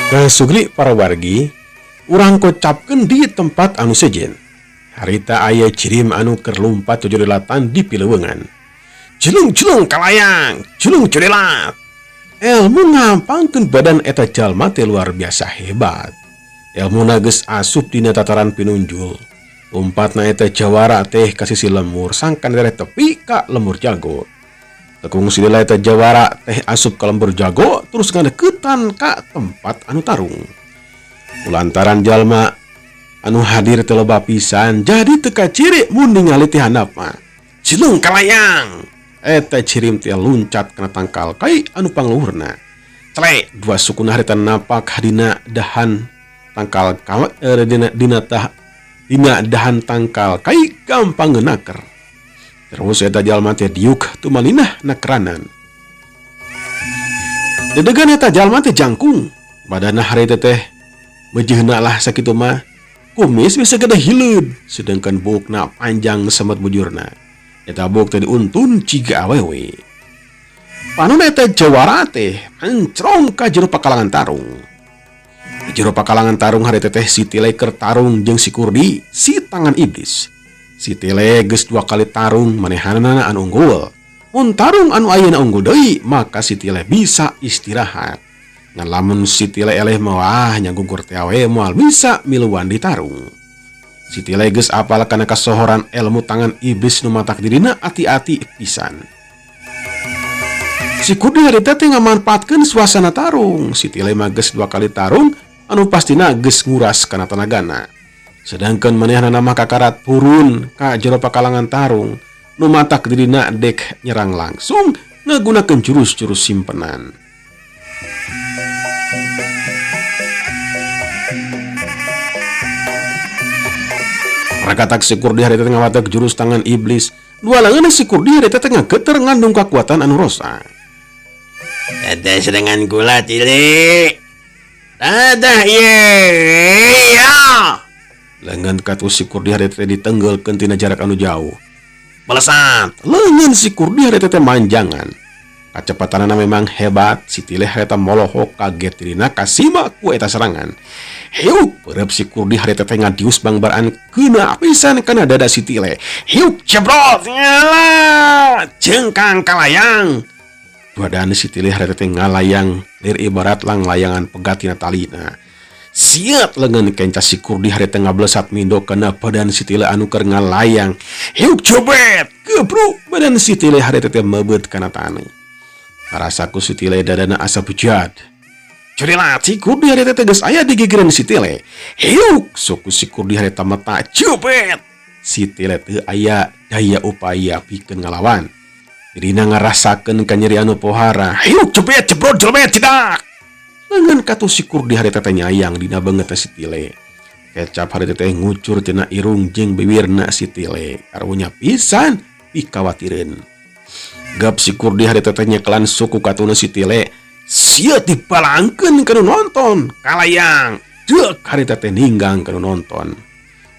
Kasugli para wargi, urang kocapkeun di tempat anu sejen. Harita aya jirim anu keur lumpat jojolelatan di pileuweungan. Jelung-jelung kalayang, jelung jolelat. Elmu ngampangkeun badan eta jalma teh luar biasa hebat. Elmuna geus asup dina tataran pinunjul. Lumpatna eta jawara teh ka sisi lemur sangkan dereh tepi ka lemur jago. Tekung silila eta jawara teh asup ka lembur jago terus ngadeukeutan ka tempat anu tarung. Kulantaran jalma anu hadir teh loba pisan jadi teu kaciri mun ningali ti handap mah. Cilung kalayang! Eta cirim teh luncat kana tangkal kai anu pangluhurna. Cele dua sukuna harita napak dina dahan tangkal kawe, dina tah, dina dahan tangkal kai gampang ngeunaker. Terus eta jalma teh diuk tumalinah nakeranan. Dedegan eta jalma teh jangkung. Badanna harita teh mejeuhna lah sakitu mah. Kumis bisa gede hileud, sedangkan buukna panjang semet bujurna. Eta buuk teh diuntun ciga awewe. Panon eta jawara teh mencrong ka jero pakalangan tarung. Di jero pakalangan tarung harita teh si Tile keur tarung jeung si Kurdi, si tangan iblis. Si Tile geus dua kali tarung manehanana anu unggul. Mun tarung anu ayeuna unggul deui, maka si Tile bisa istirahat. Ngan lamun si Tile eleh mah wah nya gugur teh we moal bisa miluan di tarung. Si Tile geus apal kana kasohoran ilmu tangan iblis nu matak dirina ati-ati pisan. Si Kurdi harita teh ngamanfaatkeun suasana tarung. Si Tile mah geus dua kali tarung anu pastina geus nguras kana tenagana. Sedangkan manehna mah kakarat purun ka jero pakalangan tarung nu matak dirina dek nyerang langsung ngagunakeun jurus-jurus simpenan. Rakatak si Kurdi harita teh ngawatek jurus tangan iblis. Dua leungeun si Kurdi harita teh ngageter ngandung kakuatan anu rosa. Dadah serangan gula cilik. Dadah ieu. Ya. Leungeun katuh si Kurdi harita teh ditenggelkeun tina jarak anu jauh. Melesat, leungeun si Kurdi harita teh manjangan. Kacepatanana memang hebat, si Tile harita molohok kaget dirina kasima ku eta serangan. Hiuk, peureub si Kurdi harita teh ngadius bangbaraan keuna pisan kana dada si Tile. Hiuk, jebrot, nyala, jengkang kalayang. Badan si Tile harita teh ngalayang, lir ibarat langlayangan pegat tina talina. Siat leungeun kenca si Kurdi harita ngablesat mindo kana badan si Tile anu keur ngalayang. Hiuk, jebet, gebruk badan si Tile harita teh mebeut kana taneuh. Karasaku si Tile dadana asa bejat. Curilat si Kurdi harita teh geus aya di gigireun si Tile. Hiuk, suku si Kurdi harita meta jebet. Si Tile teu aya daya upaya pikeun ngalawan. Dirina ngarasakeun kanyeri anu pohara. Hiuk, jebet, jebrot, jelmet, cedak. Leungeun katuh si Kurdi harita teh nyayang dina beungeut si Tile. Kecap harita teh ngucur tina irung jeung bibirna si Tile. Karunya pisan pikawatireun. Gap si Kurdi harita teh nyekelan suku katuna si Tile. Sia dibalangkeun ka nu nonton. Kalayang. Deuk harita teh ninggang ka nu nonton.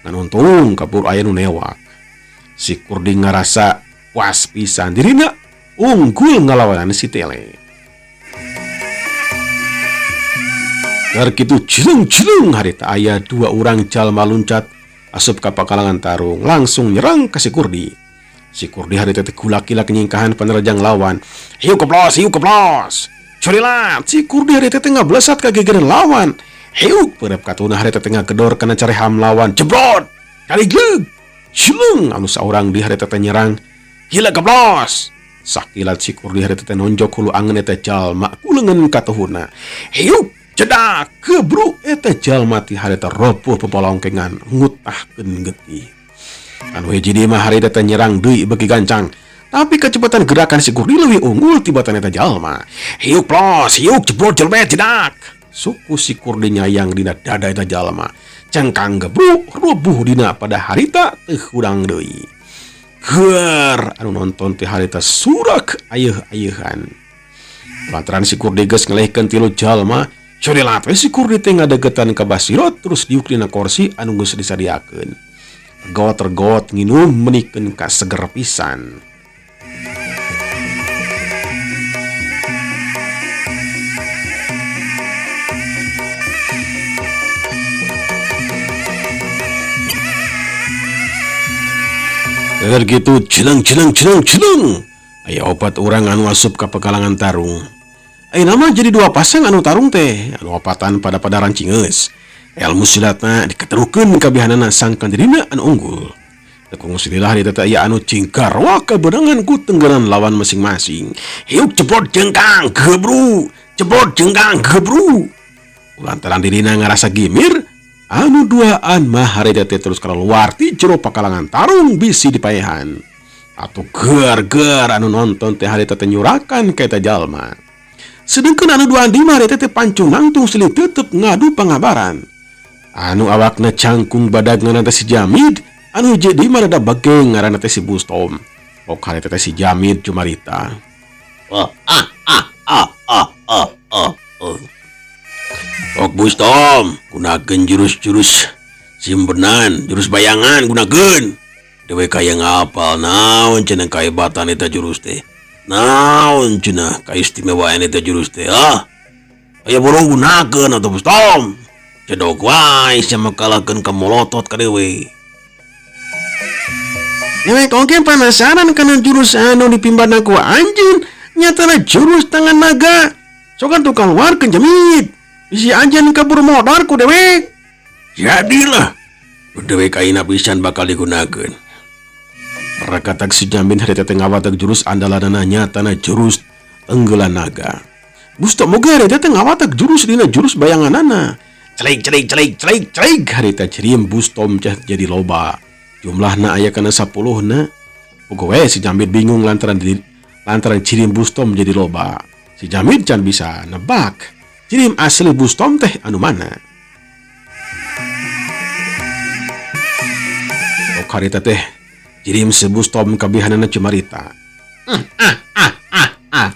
Ngan untung kabur aya nu newak. Si Kurdi ngarasa puas pisan dirina unggul ngalawanan si Tile. Keur kitu jelung-jelung harita aya dua urang jalma luncat asup ka pakalangan tarung langsung nyerang ka si Kurdi. Si Kurdi harita teh gulakila nyingkahan panerjang lawan. Hiu keplos, hiu keplos. Curilat, si Kurdi harita teh ngablesat ka gegereun lawan. Hiu peureub katuna harita teh ngagedor kana careham lawan. Jebrot, kali gleug. Jelung anu saurang di harita teh nyerang. Gila keplos. Sakilat si Kurdi harita teh nonjok hulu angeun eta jalma ku leungeun katuhuna. Hiu cedak gebruk eta jalma ti harita roboh pepolongkengan ngutahkeun getih. Anu hiji deui mah harita teh nyerang deui beuki gancang. Tapi kecepatan gerakan si Kurdi leuwih unggul tibatan eta jalma. Hiuk plos, hiuk jebrot jelmet cedak. Suku si Kurdi nyayang dina dada eta jalma. Cengkang gebruk roboh dina pada harita teu hudang deui. Geur anu nonton teh harita surak ayeuh-ayeuhan. Lantaran si Kurdi geus ngelehkeun tilu jalma, curilat we si Kurdi teh ngadeukeutan ka Basirot terus diuk dina korsi anu geus disadiakeun. Got-got nginum menikeun ka seger pisan. Keur kitu cileng cileng cileng cileng. Aya opat urang anu asup ka pekalangan tarung. Ayeuna mah jadi dua pasang anu tarung teh, anu opatan pada pada rancingeus. Elmu silatna diketerukeun kabihanana sangkan dirina anu unggul. Teu kungsi lila harita teh aya anu cingkarwa kabeunangan ku tenggelan lawan masing-masing. Hiuk cebrot jengkang gebru, cebrot jengkang gebru. Lantaran dirina ngarasa gimir, anu duaan mah harita teh terus keluar ti jero pakalangan tarung bisi dipaehan. Atuh ger-ger anu nonton teh harita teh nyurakan ka eta jalma. Sedengkeun anu duaan di mah harita teh pancung nangtung silih tetep ngadu pangabaran. Anu awakna cangkung badag ngaranna teh si Jamid, anu hiji deui mah rada bageng ngaranna teh si Bustom. Ok harita teh si Jamid cumarita. Oh, ah ah ah ah ah ah. ah. Ok Bustom, gunakeun jurus-jurus simpenan, jurus bayangan gunakeun. Dewek kaya ngapal naon cenah kahebatan eta jurus teh. Naon cenah kaistimewaan eta jurus teh, ah. Aya boro gunakeun atuh Bustom. Cedok wae sia mah kalahkeun ka molotot ka dewe. Dewek oge penasaran kana jurus anu dipimbana ku anjeun, nyatana jurus tangan naga. Sok atuh kaluarkeun Jamid. Bisi anjeun kabur modar ku dewek. Jadilah dewek ayeuna pisan bakal digunakeun. Rakatak si Jamid harita teh ngawatek jurus andalanana nyatana jurus tenggelan naga. Bustom oge harita teh ngawatek jurus dina jurus bayanganana. Celik celik celik celik celik harita jirim Bustom cah jadi loba. Jumlahna aya kana 10 na. Pogo we si Jamid bingung lantaran jirim Bustom jadi loba. Si Jamid can bisa nebak jirim asli Bustom teh anu mana. Ok harita teh jirim si Bustom kabihanana cumarita. Ah, ah, ah, ah.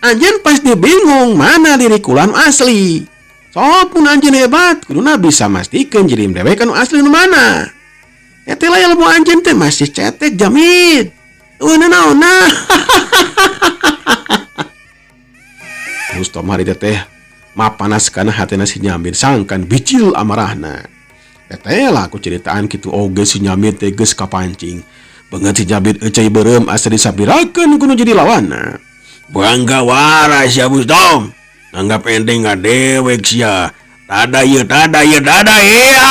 Anjeun pasti bingung mana diri kulan asli. Sok mun anjeun hebat, kuduna bisa mastikeun jirim dewek anu asli nu mana. Eta lah ilmu anjeun teh masih cetek Jamid. Eueuh naonna. Bustom harita teh mapanas kana hatena si Jamid sangkan bicil amarahna. Eta lah ku ceritaan kitu oge si Jamid teh geus kapancing. Beungeut si Jamid eucai beureum asa disapirakeun kudu jadi lawanna. Bangga waras ya Bustom. Anggap enteng ka dewek sia. Tada ieu, tada ieu, tada iya.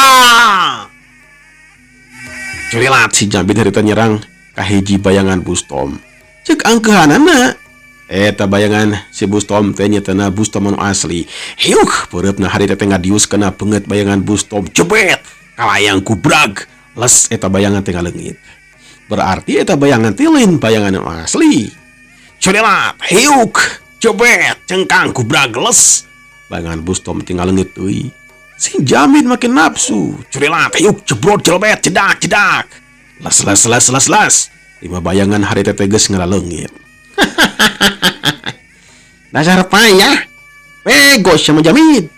Curilat si Jamid harita nyerang ka hiji bayangan Bustom. Ceuk angkeuhanana eta bayangan si Bustom teh nyatana Bustom anu asli. Hiuh, peureupna harita teh ngadius kana beungeut bayangan Bustom. Jebet, kalayang kubrag. Les eta bayangan teh ngaleungit. Berarti eta bayangan teh lain bayangan anu asli. Curilat, hiuk, jebet, cengkang kubrag les. Bayangan Bustom teh ngaleungit euy. Si Jamid makin nafsu. Curilat, hiuk, jebrot, jelebet, cedak, cedak. Les, les, les, les, les. 5 bayangan harita teh geus ngalaleungit. Dasar payah. Bego sama Jamid.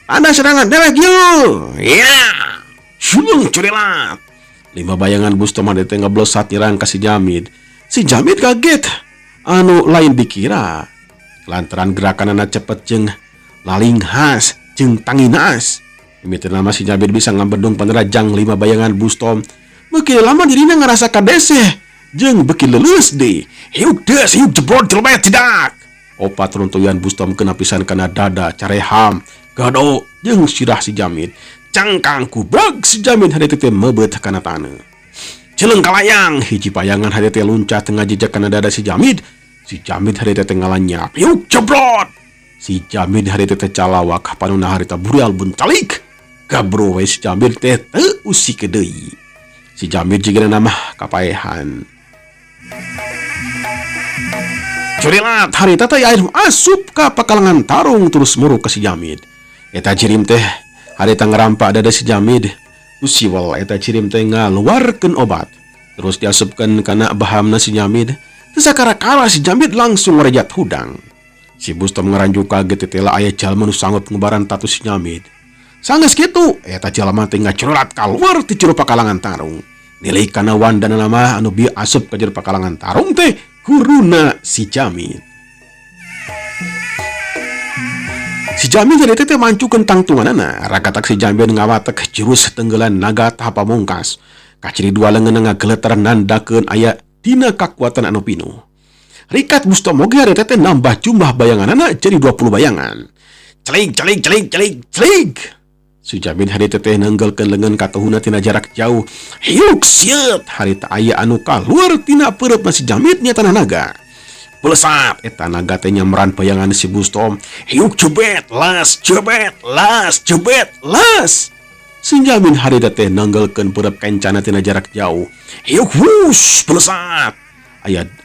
Ada serangan dewek yuk. Ya. Sulung curilat. 5 bayangan Bustom harita teh ngeblosat nyerang ka si Jamid. Si Jamid kaget. Anu lain dikira. Lantaran gerakanana cepet jeung lalinghas jeung tanginas. Mimitina mah si Jamid bisa ngabedung panerajang 5 bayangan Bustom. Beuki lama dirina ngarasa kadeseh jeung beuki leuleus deui. Hiuk deus, hiuk jebrot jelebet cedak. Opat runtuyan Bustom kena pisan kana dada, careham, gado jeung sirah si Jamid. Cangkang kubrag si Jamid harita teh meubeut kana taneuh. Celeng kalayang hiji bayangan harita teh luncat ngajejak kana dada si Jamid. Si Jamid harita teh ngalanyap. Hiuk jebrot. Si Jamid harita teh calawak panuna harita burial buntalik. Gabro we si Jamid teh teu usik deui. Si Jamid jigana mah kapaehan. Curilat harita teh aya asup ka pakalangan tarung terus muruk ka si Jamid. Eta jirim teh harita ngerampak dada si Jamid. Usiwal eta jirim teh ngaluarkeun obat. Terus diasupkeun kana bahamna si Jamid. Teu sakara-kara si Jamid langsung ngarejat hudang. Si Bustom ngaranjuk kaget teh aya jalma nu sanggup ngebaran tatu si Jamid. Sanggeus kitu eta jalma teh ngacurat kaluar ti jero pakalangan tarung. Nilai kana wandana mah anu bieu asup ka jero pakalangan tarung teh guruna si Jamid. Si Jamid jadi teh mancukeun tangtunganana. Rakatak si Jamid ngawatek jurus tenggelan naga tahap pamungkas. Kaciri dua leungeunna ngageletar nandakeun aya dina kakuatan anu pinuh. Rikat Bustom oge harita teh nambah jumlah bayanganana jadi 20 bayangan. Celik celik celik celik celik. Si Jamin harita teh nenggelkeun leungeun katuhuna tina jarak jauh. Hiuk sieut harita aya anu kaluar tina peureupna si Jamit nya tanah naga. Belesat eta naga teh nyamran bayangan si Bustom. Hiuk jebet las jebet las jebet las. Si Jamin harita teh nenggelkeun peureub kencana tina jarak jauh. Hiuk wus belesat.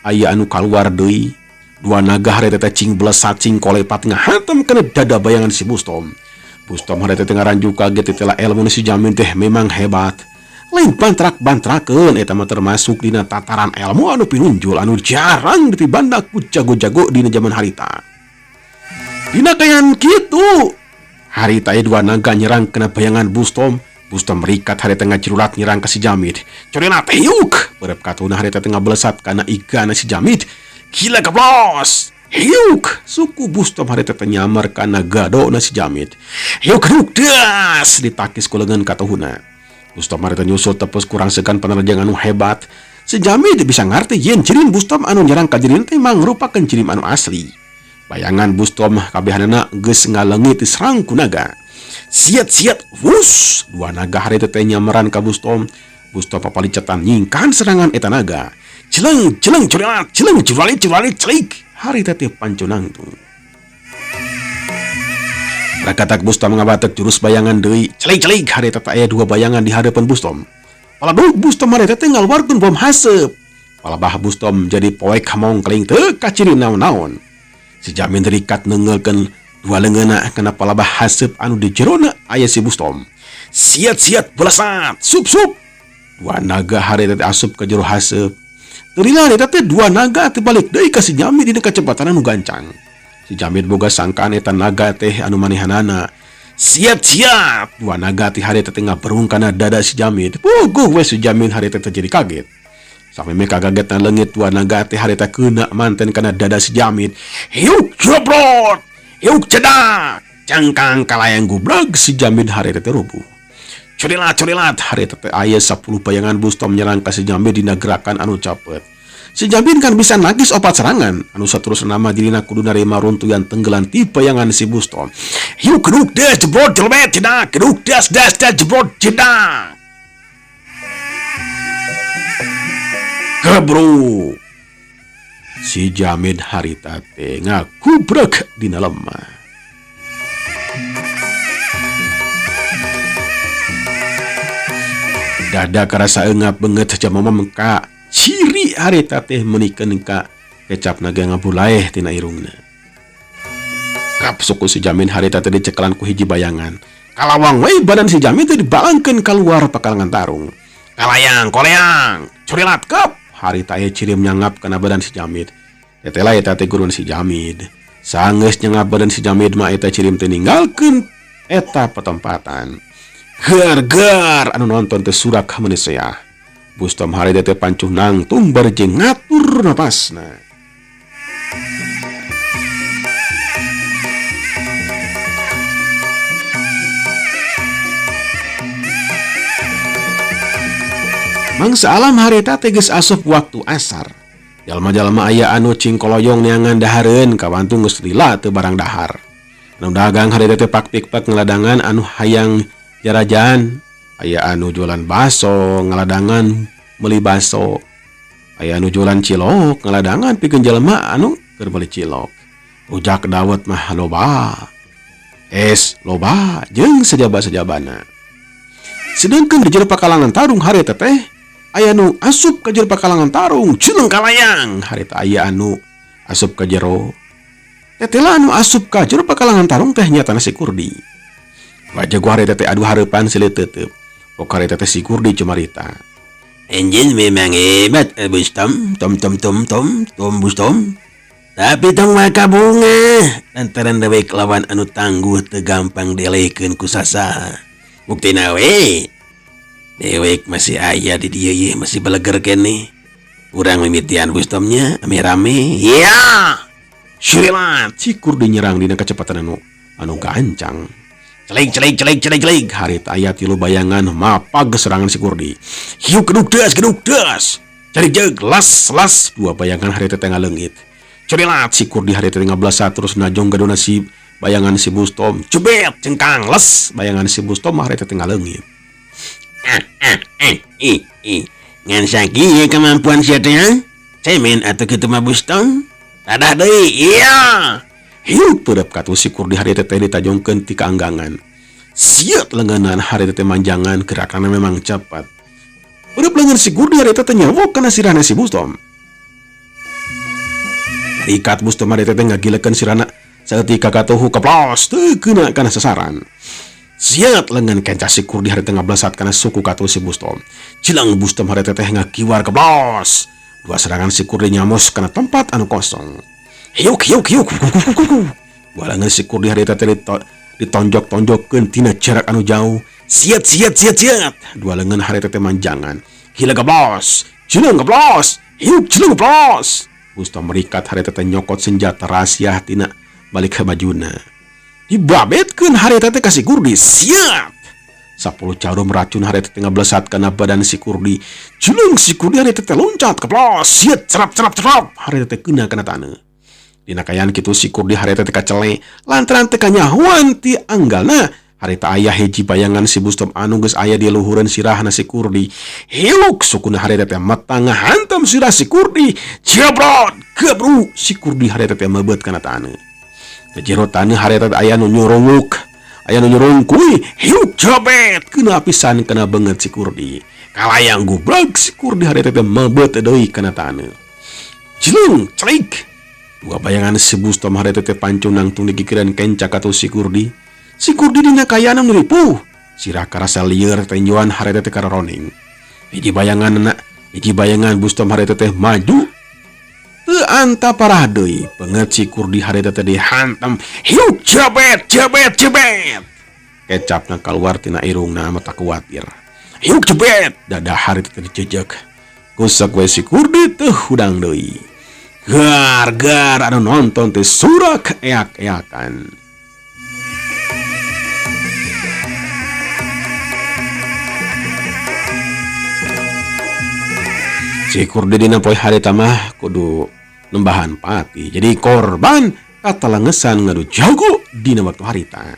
Aya anu kaluar deui. Dua naga harita teh cing belesat cing kolepat ngahantem kana dada bayangan si Bustom. Bustom harita teh ngaranjuk kaget teh ilmu si Jamin teh memang hebat. Lain bantrak-bantrakeun eta mah termasuk dina tataran ilmu anu pinunjul anu jarang dipibanda ku jago-jago dina zaman harita. Dina kayan kitu harita aya dua naga nyerang kana bayangan Bustom. Bustom merikat harita ngacirulat nyerang ka si Jamit. Corina hiuk berep katuna harita teh ngablesat kana igana si Jamit. Gila gablos. Hiuk suku Bustom harita teh nyamar kana gadona si Jamit. Hiuk hiuk das ditakis ku leungeun katuhuna. Bustom harita nyusul tepus kurang segan panerjang anu hebat. Si Jamit bisa ngarti yen jirim Bustom anu nyerang ka dirina teh mangrupakeun jirim anu asli. Bayangan Bustom kabehanana geus ngaleungit diserang ku naga. Siat-siat wus dua naga harita teh nyamran ka Bustom. Bustom papalicetan nyingkahan serangan eta naga. Celeng celeng curilat celeng curali curali celik harita teh pancunangtung. Rakatak Bustom ngabatek jurus bayangan deui. Celik-celik harita teh aya dua bayangan di hadapan Bustom. Paladug Bustom harita teh ngaluarkeun bom haseup. Palabah Bustom jadi poek hamongkling teu kaciri naon-naon. Si Jamin terikat nengelkeun dua leungeunna kana palabah haseup anu di jerona aya si Bustom. Siat-siat belesat sup-sup. Dua naga harita teh asup ka jero haseup. Teu lila harita teh dua naga teh balik deui ka si Jamin dina kacepatan anu gancang. Si Jamit boga sangkaan eta naga teh anu manehanana. Siap-siap dua naga teh harita teh ngaberung kana dada si Jamit. Puguh we si Jamit harita teh jadi kaget. Sampai mereka kaget leungit dua naga teh harita kena manten kana dada si Jamit. Hiuk jebrot, hiuk cedak, cangkang kalayang gubrag si Jamit harita teh rubuh. Curilat curilat harita teh aya 10 bayangan Bustom nyerang ka si Jamit dina gerakan anu capet. Si Jamin kan bisa nagis opat serangan anu saterusna mah dirina kudu narima runtuyan tenggelan ti bayangan si Bustom. Hiuk keduk des jebrot jelebet cedak keduk des des des jebrot cedak. Gebru. Si Jamin harita teh ngagubrek dina lemah. Dada karasa eungap beungeut jamama mengka. Ciri harita teh menikeun ka kecap naga ngabulaeh tina irungna. Kap suku si Jamin harita teh dicekalan ku hiji bayangan. Kalawang we badan si Jamin teh dibalangkeun kaluar pakalangan tarung. Kalayang koleang curilat kap harita aya cirim nyangap kana badan si Jamit. Tetela eta teh gurun si Jamit. Sanggeus nyangap badan si Jamit mah eta cirim teh ninggalkeun eta patempatan. Gar-gar anu nonton teh surak manusia. Bustom harita teh pancuh nangtung bari jeung ngatur napasna. Mangsa alam harita teh geus asup waktu asar. Jalma-jalma aya anu cingkoloyong neangan dahareun kawantu geus lila teu barang dahar. Anu dagang harita teh pak-pik-pak ngeladangan anu hayang jarajan. Aya anu jualan baso ngeladangan meuli baso. Aya anu jualan cilok ngeladangan pikeun jelema anu keur meuli cilok. Rujak dawet mah loba. Es loba jeung sajaba-sajabana. Sedangkan di jero pakalangan tarung harita teh aya anu asup ka jero pakalangan tarung jeneng kalayang harita aya anu asup ka jero. Tetela anu asup ka jero pakalangan tarung teh nyatana si Kurdi. Wajah gua harita teh adu hareupan silih tetep. Pok harita teh si Kurdi cumarita. Enjin memang hebat, Bustom, tom tom tom tom tom Bustom. Tapi tong maka bunga lantaran dewek lawan anu tangguh teu gampang dielehkeun ku sasaha. Buktina we dewek masih aya di dieu ye, masih beleger keneh. Urang mimitian Bustomnya rame-rame. Ya. Syurilat si Kurdi nyerang dina kecepatan anu gancang. Celeg celeg celeg celeg celeg harita aya tilu bayangan mapag serangan si Kurdi. Hiu keduk das keduk das. Cari jeg las las dua bayangan harita teh ngaleungit. Curilat si Kurdi harita teh ngablasa terus najong gadona si bayangan si Bustom. Cubet cengkang les bayangan si Bustom harita teh ngaleungit. Ah ah eh ih ih. Ngan sakieu kemampuan sia teh ha? Cemen atuh kitu mah Bustom. Tadah deui. Iya. Hiu peureub katuh si Kurdi harita teh ditajongkeun ti kaanggangan. Sieut leungeunna harita teh manjangan gerakanna memang cepat. Peureub leungeun si Kurdi harita teh nyewok kana sirahna si Bustom. Ikat Bustom harita teh ngagilekeun sirahna saeutik katuhu keplos teu keuna kana sasaran. Siat lengan kenca si Kurdi harita ngablasat kana suku katuh si Bustom. Cilang Bustom harita teh ngakiwar keplos. Dua serangan si Kurdi nyamos kana tempat anu kosong. Hiuk hiuk hiuk. Dua lengan si Kurdi harita teh ditonjok-tonjokkeun tina jarak anu jauh. Siat siat siat siat. Dua lengan harita teh manjangan. Gila keplos. Cilang keplos. Hiuk cilang keplos. Bustom merikat harita teh nyokot senjata rahasia tina balik ke bajuna. Dibabetkeun harita teh ka si Kurdi. Siap. 10 jarum racun harita teh ngablesat kana badan si Kurdi. Julung si Kurdi harita teh loncat keplos. Siat cerap cerap cerap. Harita teh kena kana taneuh. Dina kaayaan kitu si Kurdi harita teh kacele lantaran teh kanyahoan ti anggalna. Harita aya hiji bayangan si Bustom anu geus aya di luhureun sirahna si Kurdi. Hiluk sukuna harita teh metang ngahantam sirah si Kurdi. Jebrot gebru si Kurdi harita teh meubeut kana taneuh. Di jero taneuh harita teh aya nu nyurunguk, aya nu nyurungkuy, hiuk jebet kena pisan kana beungeut si Kurdi. Kalayang gubrag si Kurdi harita teh meubeut deui kana taneuh. Cilung celik. Dua bayangan si Bustom harita teh pancung nangtung digigireun kenca katuh si Kurdi. Si Kurdi dina kaayaan nu ripuh. Sirah karasa lieur tenjoan harita teh kararoning. Hiji bayangan hiji bayangan Bustom harita teh maju. Teu anta parah deui. Beungeut si Kurdi harita teh dihantam. Hiuk jebet jebet jebet. Kecapna kaluar tina irungna mata kuatir. Hiuk jebet dada harita teh dijejek. Kusak we si Kurdi teu hudang deui. Gar gar anu nonton teh surak eak-eakan. Si Kurdi dina poe harita mah kudu nembahan pati. Jadi korban katalengesan ngadu jago dina waktu harita.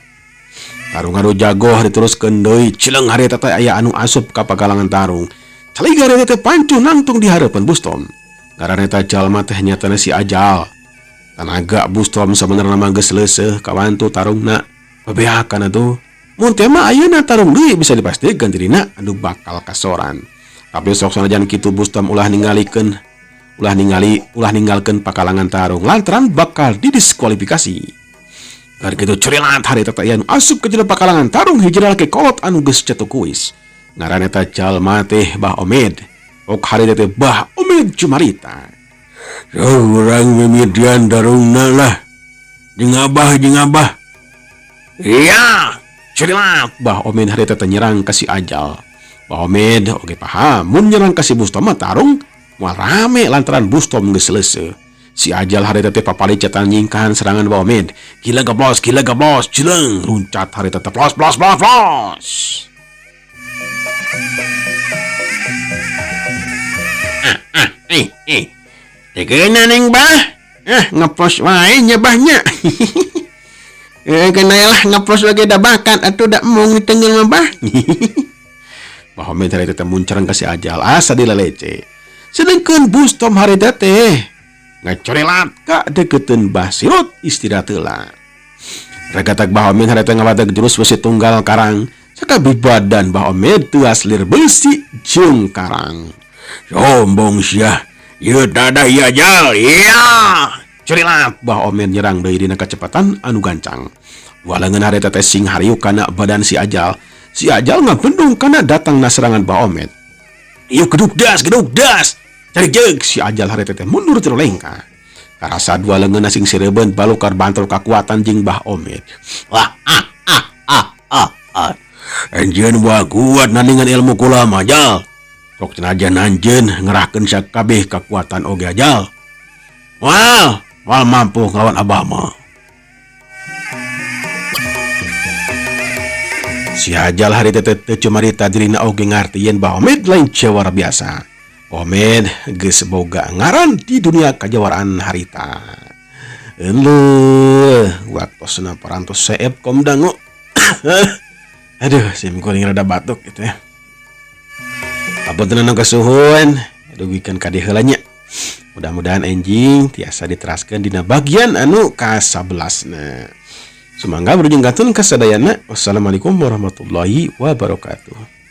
Tarung ngadu jago diteruskeun deui cileng harita teh aya anu asup ka pagalangan tarung. Calik harita teh pancuh nangtung di hareupeun Bustom. Ngaran eta jalma teh nyatana si Ajal. Tanaga Bustom sabenerna mah geus leuseuh kawantu tarungna. Bebeakan atuh. Mun teh mah ayeuna tarung deui bisa dipastikeun dirina anu bakal kasoran. Tapi sok sanajan kitu Bustom ulah ningalikeun, ulah ningali, ulah ninggalkeun pakalangan tarung lantaran bakal didiskualifikasi. Gar kitu curilat harita teh aya nu asup ke jero pakalangan tarung hiji lalaki kolot anu geus cetuk kuis. Ngaran eta jalma teh Bah Omed. Ok harita teh Bah Omed Jumarita. Urang mimidian darungna lah. Jeung abah, jeung abah. Iya, curilat Bah Omed harita teh nyerang ka si Ajal. Bah Omed oge paham mun nyerang ka si Bustom mah tarung moal rame lantaran Bustom geus leuseuh. Si Ajal harita teh papalicetan nyingkahan serangan Bah Omed. Gila gablos, gila gablos, jeleng luncat harita teh plos plos plos plos. Ah, ah, eh, eh. Tegeuna neng bah. Ah, ngeplos wae nya bahnya. Kena lah ngeplos lagi da bakat atuh da mung ditengeul mah bah. Bah Omed harita teh muncereng ka si Ajal asa dilelece. Sedengkeun Bustom harita teh ngacorilat ka deketeun Bah Sirot istirahat heula. Regatak Bah Omed harita ngawadag jurus besi tunggal karang. Sakabeh badan Bah Omed teuas lir besi jeung karang. Sombong sia. Ieu dadah ieu Ajal. Iya. Curilat Bah Omed nyerang deui dina kacepatan anu gancang. Dua leungeun harita teh sing hariuk kana badan si Ajal. Si Ajal ngabendung kana datangna serangan Bah Omed. Ieu geduk das, geduk das. Cari jeung si Ajal harita teh mundur tilu lengkah. Karasa dua leungeun sing sirebeun balukar bantul kakuatan jeung Bah Omed. Wah, ah, ah, ah, ah, ah. Anjeun wah kuat nandingan ilmu kula mah, Jal. Sok senajan anjeun ngerahkeun sakabeh kakuatan oge Ajal. Wah, moal mampu nglawan abah mah. Si Hajal harita teh teu cumarita dirina oge ngarti yen Komed lain jawara biasa. Komed geus boga ngaran di dunia kajawaraan harita. Eleuh, waktosna parantos seep kom dangu. Aduh, sim kuring rada batuk gitu ya. Apunten anu kasuhun, dugikeun ka dieu heula nya. Mudah-mudahan enjing tiasa diteraskeun dina bagian anu ka-11 na. Sumangga berujung katun kasadayana. Wassalamualaikum warahmatullahi wabarakatuh.